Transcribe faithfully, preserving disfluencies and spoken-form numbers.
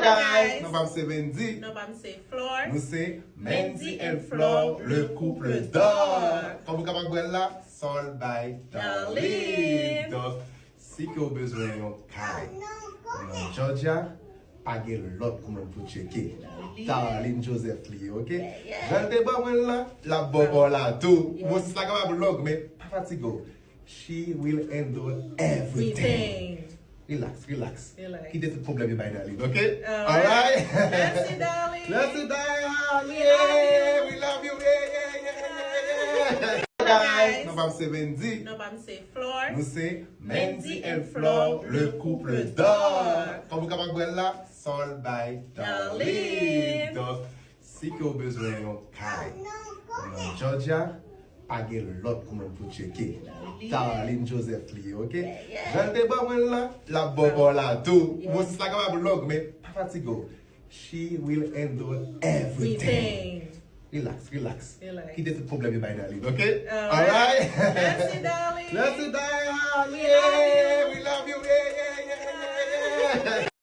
Guys, non pa m se Mendy. Non pa m se Flor. Nou se Mendy and Flor, le couple d'or. Kòm ou kapab wè l la, Sol by Darline. Donk, si ke w bezwen yon kay nan Georgia, pa gen lòt moun pou tcheke. Darline Joseph li ye, oke? Jan l te ban mwen l la, l ap ban pa w la tou. Bon, sis la kapab long, men pa fatige w. She will handle everything. Relax, relax. Kite tout pwoblèm yo bay Darline, oke? Alright. Mèsi, Darline. Mèsi, Darline. Yeah, we love you. Yeah, yeah, yeah, yeah, yeah. Guys, non pa m se Mendy. Non pa m se Flor. Nou se Mendy and Flor, le couple d'or. Kòm ou kapab wè l la, Sol by Darline. Donk, si ke w bezwen yon kay nan Georgia, pa gen lòt moun pou tcheke. Darline Joseph li ye, oke? Jan l te ban mwen l la, l ap ban pa w la tou. Bon, sis la kapab long, men pa fatige w. She will handle everything. Relax, relax. Kite tout pwoblèm yo bay Darline, oke? Alright. Mèsi, Darline. Mèsi, Darline.